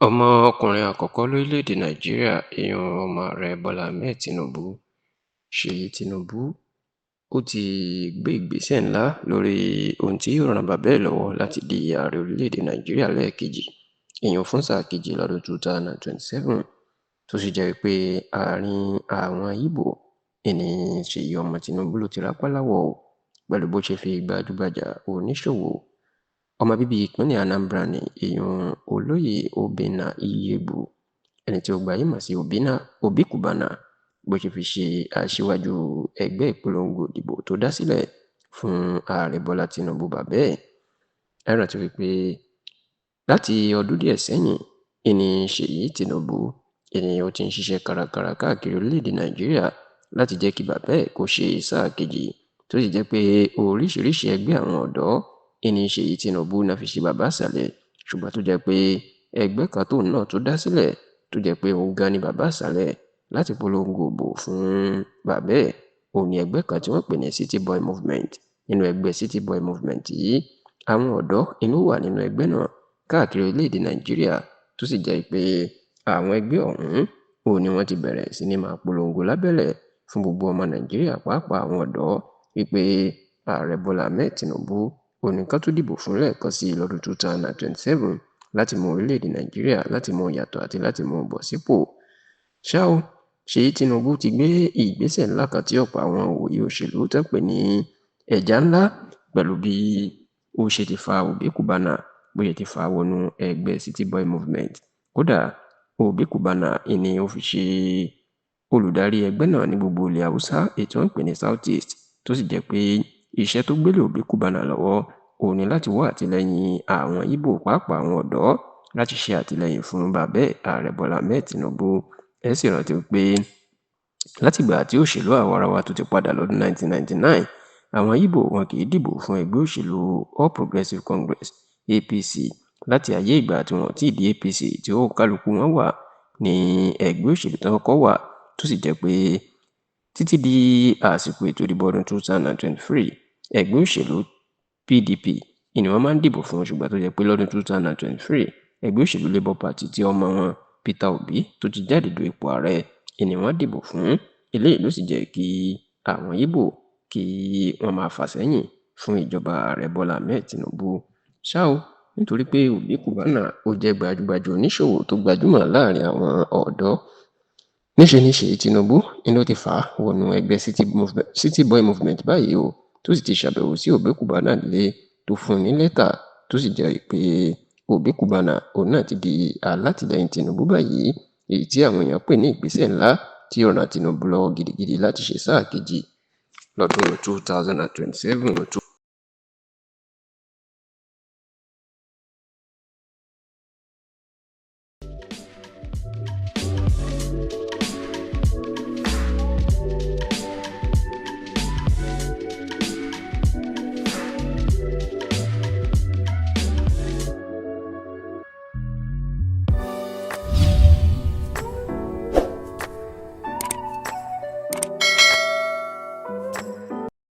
Ọmọ ọkùnrin àkọ́kọ́ lórílẹ̀‐èdè Nàìjíríà, ìyẹn ọmọ ààrẹ Bọ́lá Ahmed Tinubu, Ṣèyí Tinubu, ó ti gbé ìgbésẹ̀ ńlá lórí ohun tí yóò ran bàbá ẹ̀ lọ́wọ́ láti di ààrẹ orílẹ̀‐èdè Nàìjíríà lẹ́ẹ̀kejì, ìyẹn fún sáà kejì lọ́dún 2027, tó sì jẹ́ pé àárín àwọn Ìgbò ìní Ṣèyí ọmọ Tinubu ló ti rápálá wọ̀ o, pẹ̀lú bó ṣe fi gbajúgbajà oníṣòwò ọmọ bíbí ìpínlẹ̀ Anambra ní, ìyẹn Olóyè Obinna Iyiegbu, ẹni tí ó gbayé mọ̀ sí Obi Cubana, bó ṣe fi ṣe aṣíwájú ẹgbẹ́ ìpolongo ìdìbò tó dá sílẹ̀ fún ààrẹ Bọ́lá Tinubu bàbá ẹ̀. Ẹ rántí wípé láti ọdún díẹ̀ sẹ́yìn ìní Ṣèyí Tinubu ìní ó ti ń ṣiṣẹ́ kárakára káàkiri orílẹ̀-èdè Nàìjíríà láti jẹ́ kí bàbá ẹ̀ kó ṣe sáà kejì, tó sì jẹ́ pé oríṣiríṣi ẹgbẹ́ àwọn ọ̀dọ́ ìní Ṣèyí Tinubu náà fi ṣe bàbá ìsàlẹ̀, ṣùgbọ́n tó jẹ́ pé ẹgbẹ́ kan tóun náà tó dá sílẹ̀ tó jẹ́ pé òun gan ni bàbá ìsàlẹ̀ láti polongo ìbò fún bàbá ẹ̀, òun ni ẹgbẹ́ kan tí wọ́n pè ní City Boy Movement. Nínú ẹgbẹ́ City Boy Movement yìí, àwọn ọ̀dọ́ inú wà nínú ẹgbẹ́ náà káàkiri orílẹ̀-èdè Nàìjíríà, tó sì jẹ́ pé àwọn ẹgbẹ́ ọ̀hún òun ni wọ́n ti bẹ̀rẹ̀ sí ní máa polongo lábẹ́lẹ̀ fún gbogbo ọmọ Nàìjíríà, pàápàá àwọn ọ̀dọ́, wípé ààrẹ Bọ́lá Ahmed Tinubu òun ní ká tún dìbò fún lẹ́ẹ̀kan sí i lọ́dún 2027 láti mú orílẹ̀-èdè Nàìjíríà, láti mú yàtọ̀ àti láti mú bọ̀ sípò. Ṣá o, Ṣèyí Tinubu ti gbé ìgbésẹ̀ ńlá kan tí ọ̀pọ̀ àwọn òye òṣèlú tó pè ní ẹja ńlá, pẹ̀lú bí ó ṣe ti fa Obi Cubana, bó ṣe ti fà á wọnú ẹgbẹ́ City Boy Movement. Kódà Obi Cubana ìní ó fi ṣe olùdarí ẹgbẹ́ náà ní gbogbo ilẹ̀ Haúsá, èyí tí wọ́n ń pè ní South East, tó sì jẹ́ pé iṣẹ́ tó gbélé Obi Cubana lọ́wọ́ òun ni láti wá àtìlẹ́yìn àwọn Ìgbò, pàápàá àwọn ọ̀dọ́, láti ṣe àtìlẹ́yìn fún bàbá ẹ̀ ààrẹ Bọ́lá Ahmed Tinubu. Ẹ sì rántí pé látìgbà tí òṣèlú àwarawa tó ti padà lọ́dún 1999, àwọn Ìgbò wọn kì í dìbò fún ẹgbẹ́ òṣèlú All Progressives Congress, APC, láti ayé ìgbà tí wọ́n ti di APC tí ó kálukú wọn wà ní ẹgbẹ́ òṣèlú tí wọ́n kọ́ wà, tó sì jẹ́ pé títí di àsìkò ètò ìdìbò ọdún 2023, ẹgbẹ́ òṣèlú PDP ni wọ́n máa ń dìbò fún, ṣùgbọ́n tó jẹ́ pé lọ́dún 2023, ẹgbẹ́ òṣèlú Labour Party tí ọmọ wọn Peter Obi tó ti jáde du ipò ààrẹ ni wọ́n dìbò fún. Eléyìí ló sì jẹ́ kí àwọn Ìgbò kí wọ́n máa fà sẹ́yìn fún ìjọba ààrẹ Bọ́lá Ahmed Tinubu. Ṣá o, nítorí pé Obi Cubana ó jẹ́ gbajúgbajà oníṣòwò tó gbajúmọ̀ láàrin àwọn ọ̀dọ́, níṣe ni Ṣèyí Tinubu ni ló ti fà á wọnú ẹgbẹ́ City Boy Movement báyìí o, tó sì ti ṣàbẹ̀wò sí Obi Cubana nílé, tó fún un ní lẹ́tà, tó sì jẹ́ pé Obi Cubana òun náà ti di alátìlẹyìn Tinubu báyìí, èyí tí àwọn èèyàn pè ní ìgbésẹ̀ ńlá tí ó ran Tinubu lọ́wọ́ gidigidi láti ṣe sáà kejì lọ́dún 2027.